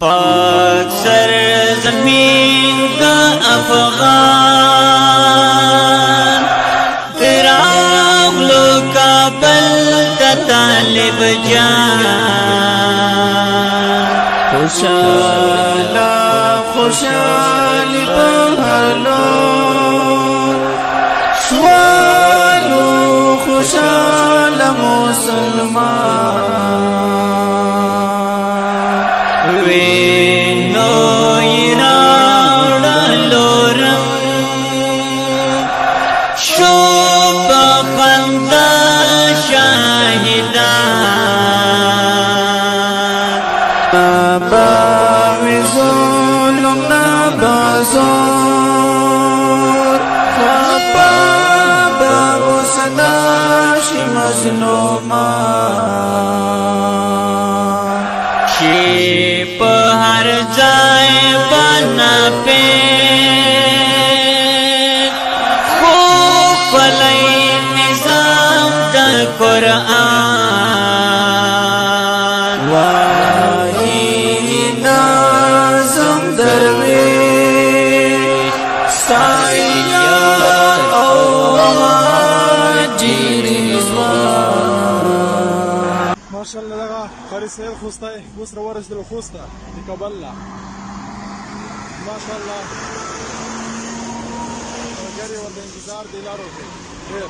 پاک سر زمین د افغان راغلو کابل ته طالب جان. خوشاله خوشاله په هر لور شوالو، خوشاله مسلمان. وینو یراړلو رنګ شو په خندا شاهدان. باوی ظلم نبازور خپا با وسداش مظلومان. چې په هر ځای باندې په خو خپلې نظام د قرآن. واهی نازم درویش سایه او مهاجر رضوان. ماشاءالله، دغه قاري سهیل خوستی اوس راورسېدلو خوست ته د کابل نه. ماشاءالله، ملګري ورته انتظار دی لارو کې ډېر.